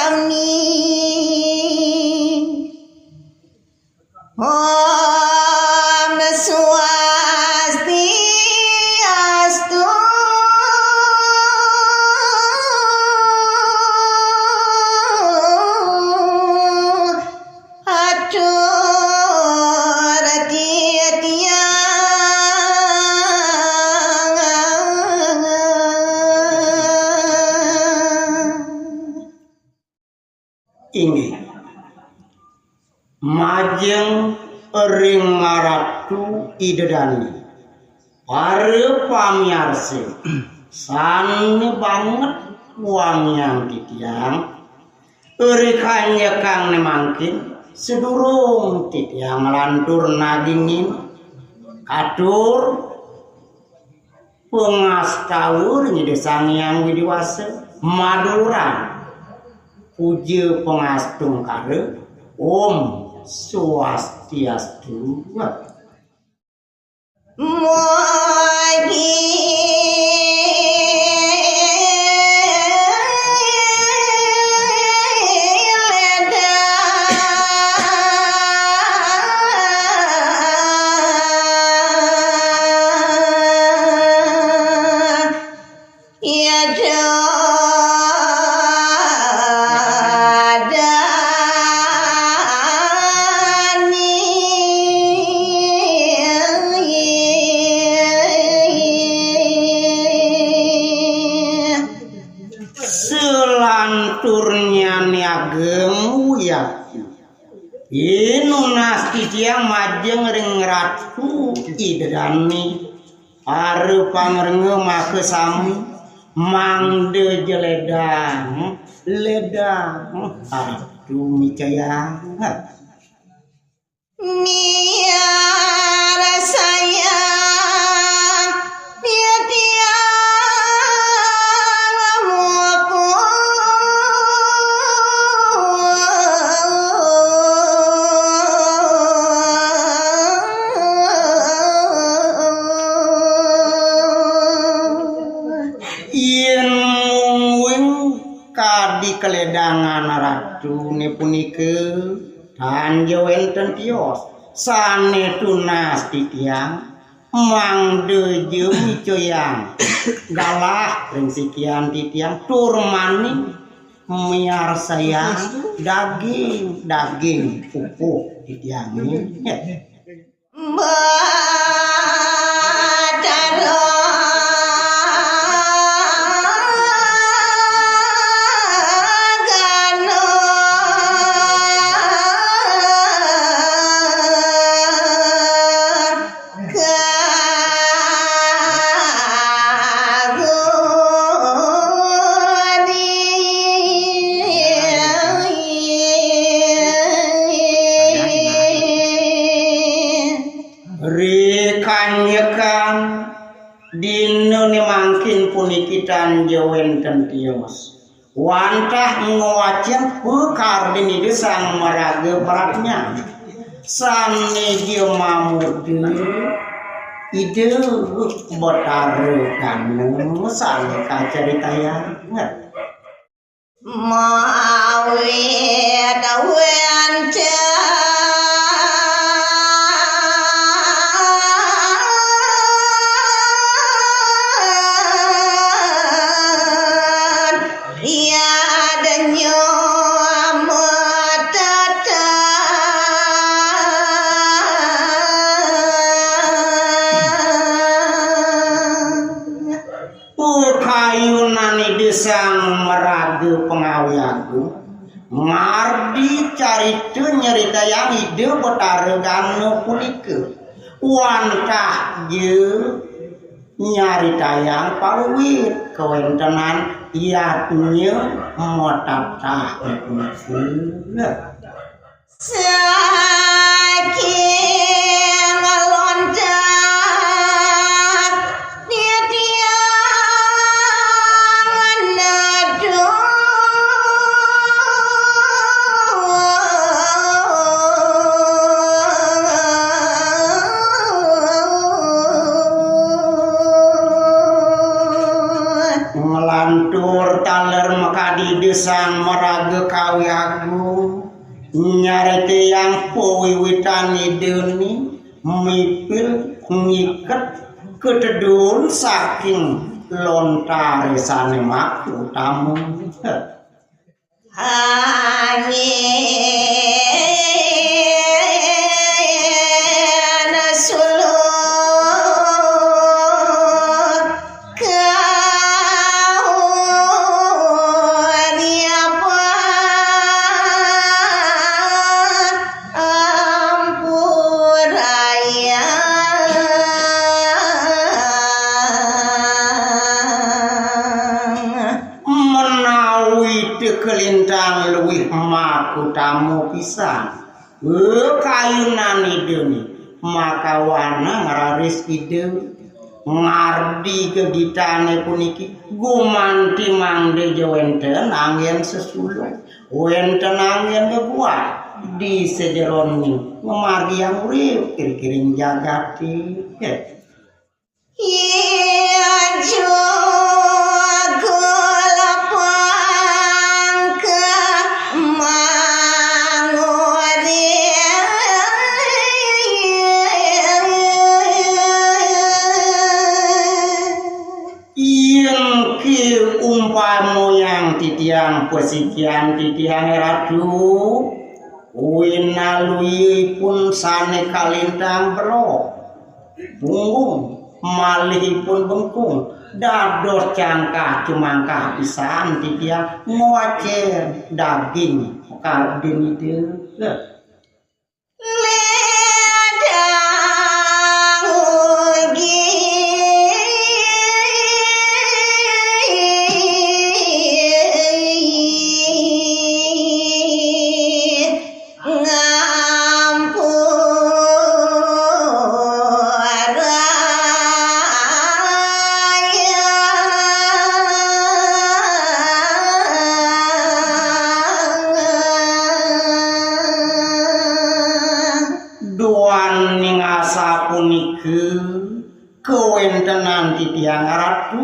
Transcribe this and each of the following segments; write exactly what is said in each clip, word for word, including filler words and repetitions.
Amin. Om Swastiastu. Atur titiang. Inggih. Majeng ring Ratu Ida Dane. Para pamiarsa, sane banget wangiang titiang, ri kanyekan ne mangkin, sadurung titiang nglantur nagingin katur pangastawa ring Ida Sang Hyang Widi Wasa, maduluran puja pangastungkara, Om Swastiastu. Mugi Selanturnyané ageng wiakti. Nunas titiang majeng ring Ratu Ida Dané. Para pangrenga makasami, mangda ja ledang, ledang, Ratu micayang. Miarsayang, titiang mupu. Yén mungguing kadi kaledangan ratuné punika, tan ja wénten tios. Sané tunas titiang, mangda ja micayang galah ring sikian titiang, tur mani miarsayang daging, daging pupuh titiangé. Batara Gana Kagudi. Ri kanyekan dinané mangkin puniki tan ja wénten tios. Wantah ngwacén pakardin Ida Sang Maraga Pradnya. Sané ja mamurda Ida Betara Gana sané kacaritayang. Mawit wénten yadnya matatang. Pakayunan Ida Sang Maraga Pangawi Agung, ngardi carita nyaritayang Ida Betara Gana punika. Wantah ja nyaritayang pawiwit kawéntenan yadnya matatah punika. Saking loncat titiang neduh. Nglantur taler makadi Ida Sang maraga kawi agung, nyarita yang pawiwitan Ida ni mipil ngiket katedun saking lontaré sané makutama. Angin suluh kau diapa ampuraya. Menawi Ida Kalintang luwih makutama pisan. Kayunan Ida ni makawana ngraris Ida. Ngardi gegitané puniki gumanti mangda ja wénten anggén sesuluh, wénten anggén geguat di sajeroning ngamargiang urip kiri-kiring jagaté. Iya juga lapang ka manguri. Yén ké umpama yang titiang pasikian titiang Ratu, winaluyipun sané kalintang belog. Punggung malihipun bengkung, dados cangkah cumangkah pisan titiang ngwacén daging kardin Ida. Ledang ugi ngampuraya. Duaning asapunika kawéntenan titiang Ratu,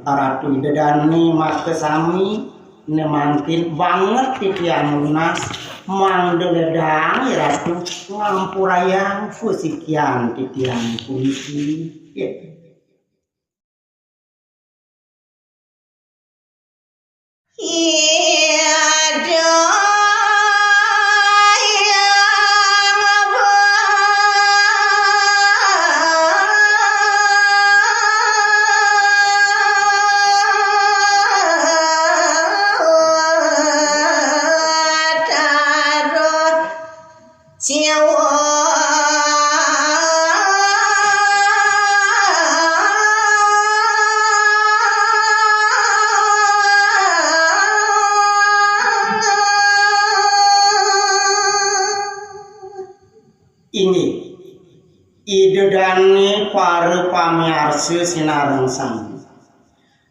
Ratu Ida Dané makasami, né mangkin banget titiang nunas, mangda ledang Ratu ngampurayang pasikian titiang puniki. Ida Hyang Batara Siwa. Inggih, Ida Dané para pamiarsa sinareng sami.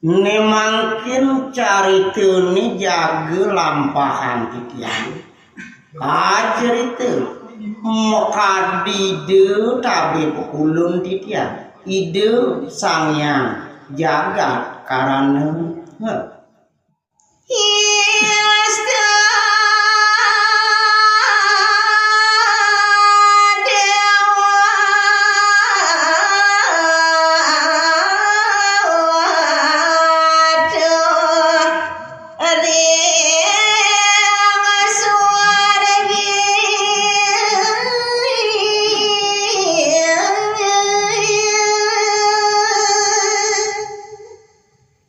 Né mangkin caritané jaga lampahang titiang. Kacarita makadi Ida tabé pakulun titiang. Ida Sang Hyang Jagat Karana. Heh. Ista Dewa.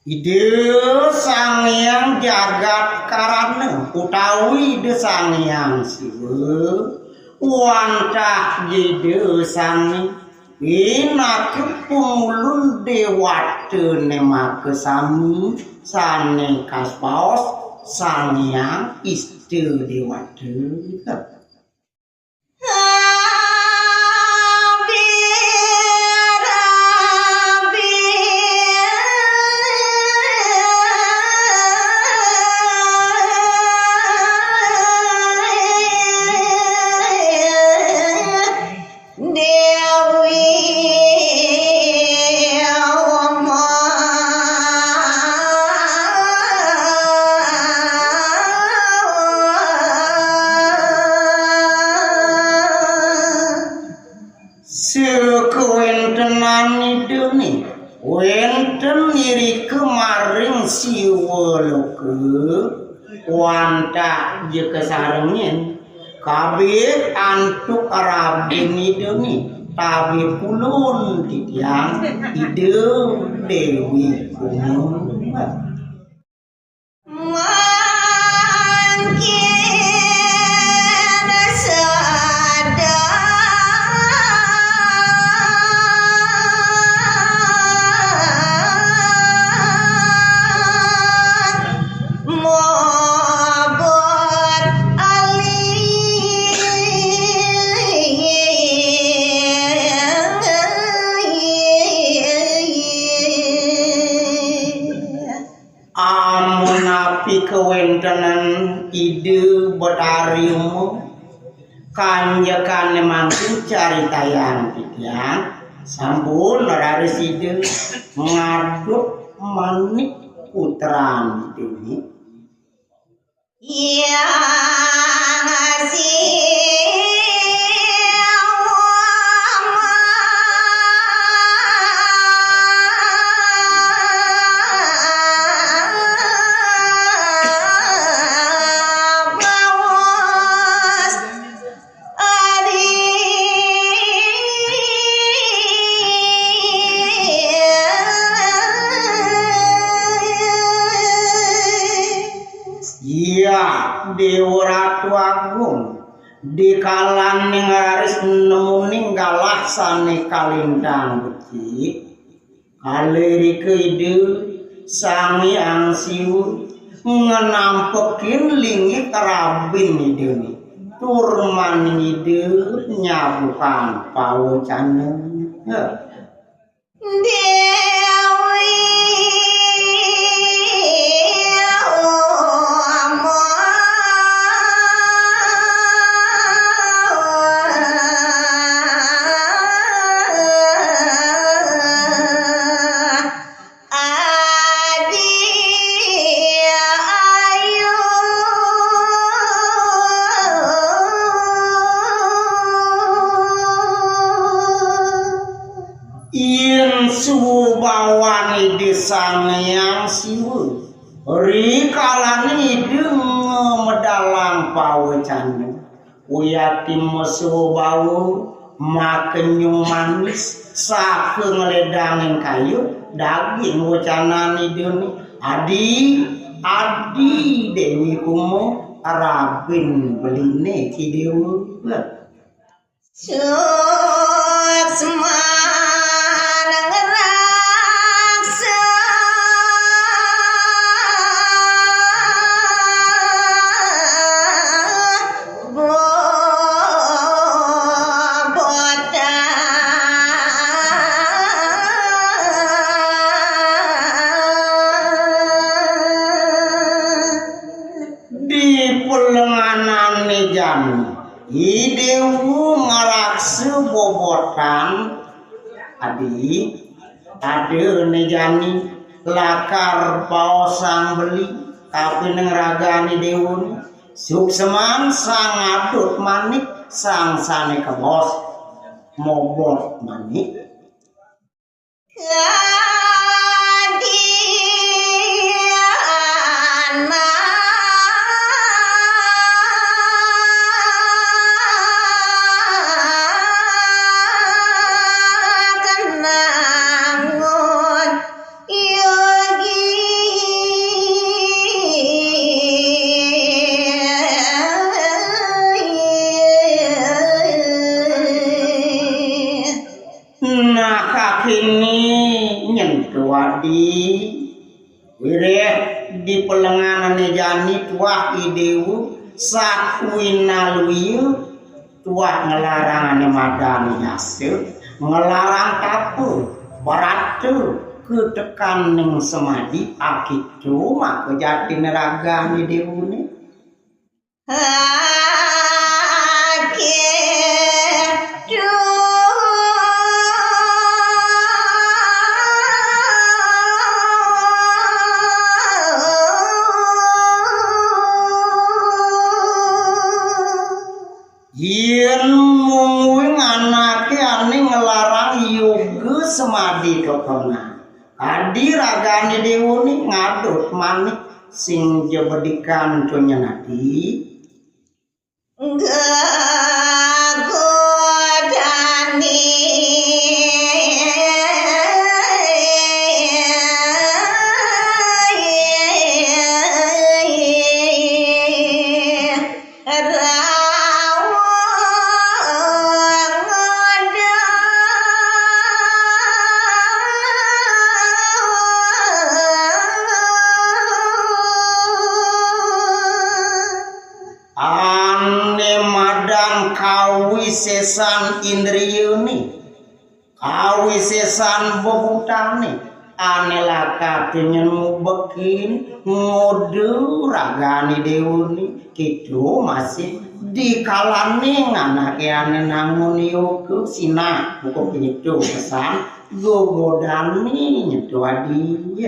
Ida Sang Hyang Jagat Karana utawi Ida Sang Hyang Siwa wantah Ida Sang Pinaka pangulun déwatané makasami sané kaspaos Sang Hyang Ista Déwata. Déwi Rama. Antak ja kasarengin, kabeh antuk rabin Ida ni, tabeh pulun titiang Ida Dewi Kumbang. Mangkin sada mobot ali. Amun napi kawentenan Ida Betari Uma, kanjekané mangkin caritayang titiang, sampun raris Ida ngaduk manik putran Ida ni. Yang Siwa Bawas Adi. Iya, Déwa Ratu Agung, dikalaning raris nemuning galah sané kalintang becik, kalih irika Ida Sang Hyang Siwa nganampekin linggih rabin Ida ni. Tur maning Ida nyabukang pawecana. Déwi Uma. Adi Ayu. Yén subawan Ida Sang Hyang Siwa, rikalané Ida ngamedalang pawecana, uyati masubawa makenyung manis, saka ngledangin kayu, daging wecanan Ida ni. Adi, adi Déwi Uma, rabin beliné Ki Déwa. Suksman ngraksa bobotan. Di pelenganané jani, I Déwa ngraksa bobotan, adi, adané jani lakar baosang beli, kapining ragané Déwa ni, suksman sang ngadut manik, sang sané kabaos mobot manik. Kadi anak kenangun yogi. Nah, kakiné nyentuh adi. Wiréh di pelenganané jani tuah I Déwa sakuwinaluya tuah nglarang ané madan yasa, nglarang tapa, brata, ketekaning semadi, akitu maka jatiné ragané Déwané. Akitu. Yén mungguing anaké ané nglarang yoga semadi totonan, kadi ragané Déwa ni ngadut manik sing jebedikan conyen adi. Ane madan kawisesan indriyane, kawisesan bebutane, ane lakar tinyen ngubekin ngoda ragane dewane, keto masih dikalane anake ane nangun yoga sinah, buka keto pesan, gogodane nyeto adi.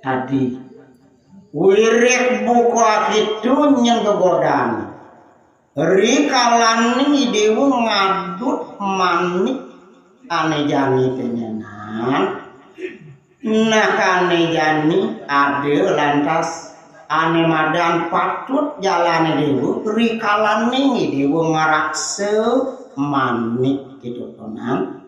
Adi, wirik buka keto nyenggegodan. Rikalaning idewa ngadut manik ane jani tenyenan. Nah, ane jani ada lantas ane madan patut jalane dewa, rikalaning idewa ngraksa manik keto tonan.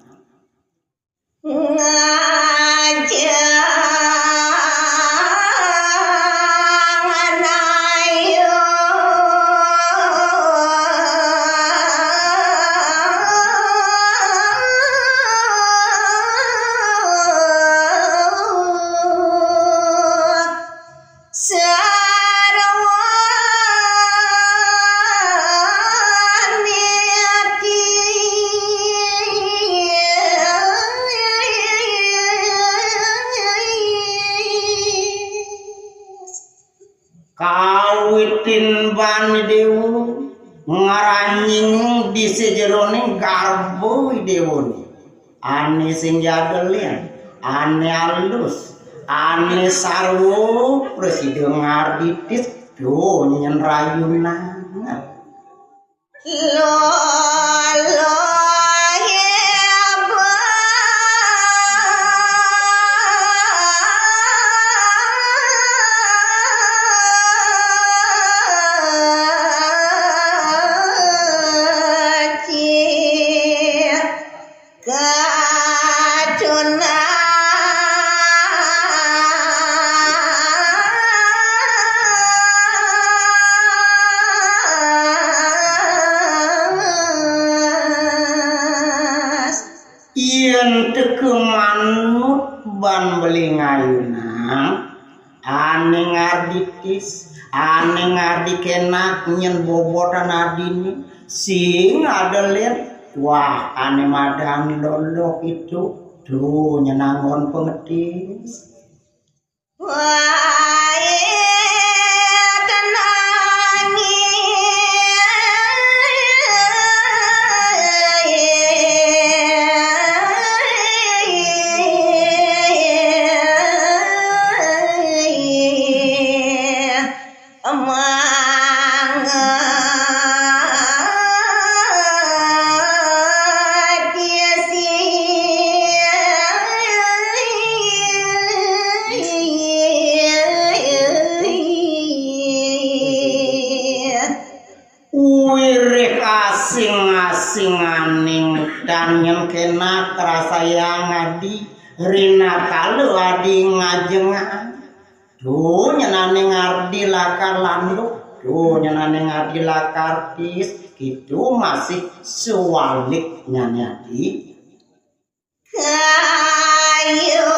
Kawitin bani dewa ngranying di sajeroning garba idewane. Ane sing jadelen, ane alus, ane sarwa prasida ngarditis, to nyen rayunan. Yen teka manut ban beli ngayunang, ane ngarditis, ane ngardi kenak nyen bobotan adine, sing ada len, wah, ane madan lolo itu, to nyen anggon pengetis. Wah, tenang. Amang Wirik asing-asinganing danyen kenak rasayang adi, rinakala adi ngajengan. To nyenane ngardi lakar landuk, to nyenane ngardi lakar tis, keto masih sewaliknyane adi. Kayo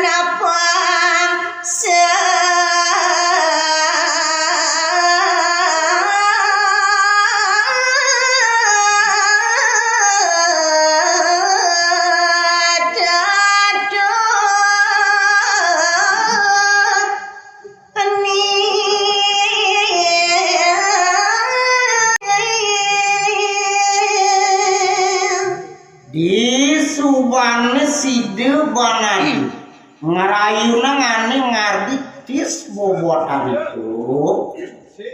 napa se- Banadi ngrayunang ané ngardi tis bobotan ento,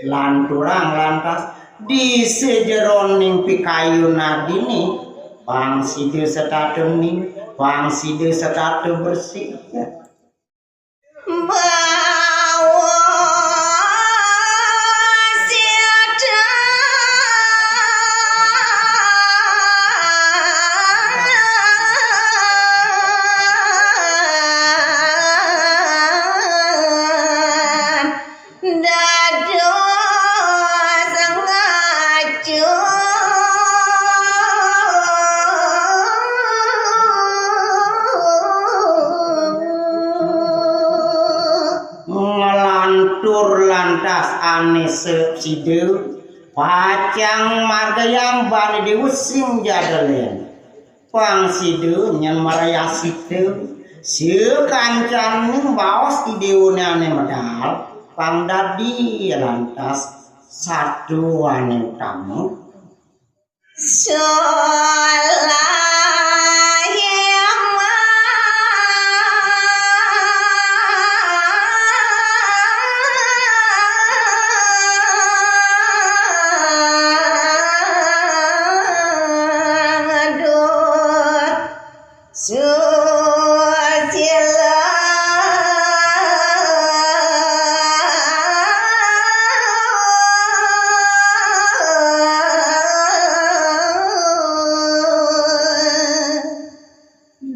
lanturang lantas di sajeroning pikayun adiné, pang sida setata ning, pang sida setata bersih. Bawa sida dados ngacu. Nglantur lantas ané sida pacang margayang Bani Déwa sing jadelen. Pang sida nyén marayasita, sakancaning baos I Déwané ané medal, pang dadi lantas satuané utama. Solayan Susila.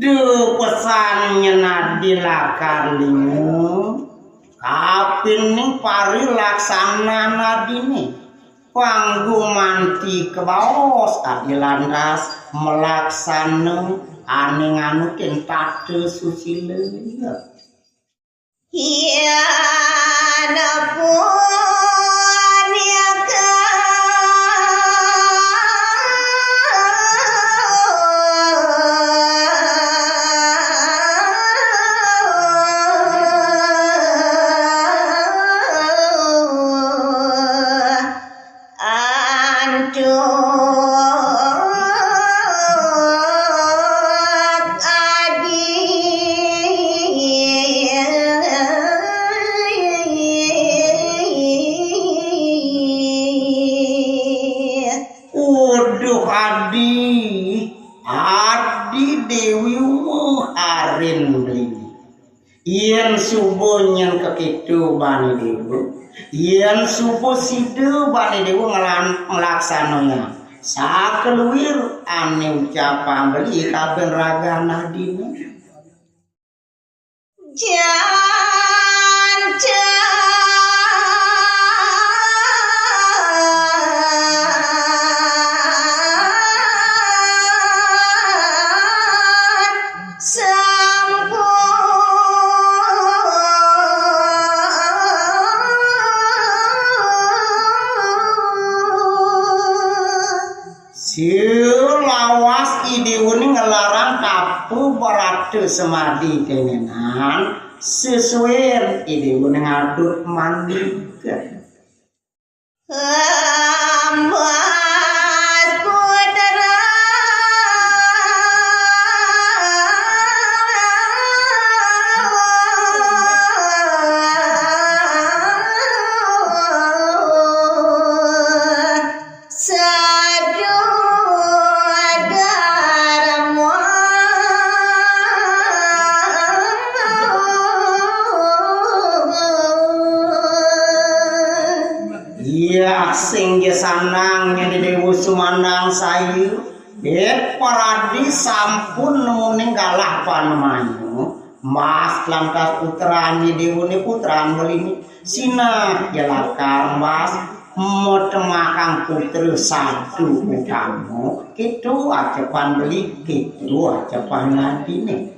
Duh, pesan nyen adi lakar lima, kapining parilaksanan adiné. Pang gumanti kabaos adi lantas malaksana ané nganutin tata susila. Yén punika antuk adi. Uduh adi, adi Déwi wéh arin beli. Yén suba nyén kakéto Bani Déwa, yén suba sida Bani Déwa nglan-, nglaksanayang sakaluir ané ucapang beli kaben ragan adiné. Jan, jan. Sampun. Siu lawas I Déwané nglarang tapa brata semadi kénénan, sesuén I Déwané ngadut mandika. Ambas putra. Sadudar muat. Iya, sing ja sanang nyén Déwa sumandang sayu. Dét paradi sampun nemuning galah panemayu. Mas lantas putrané Déwané putran beliné. Sinah ja lakar Mas matemakang putra sadu utama. Kéto acapan beli, kéto acapan adiné.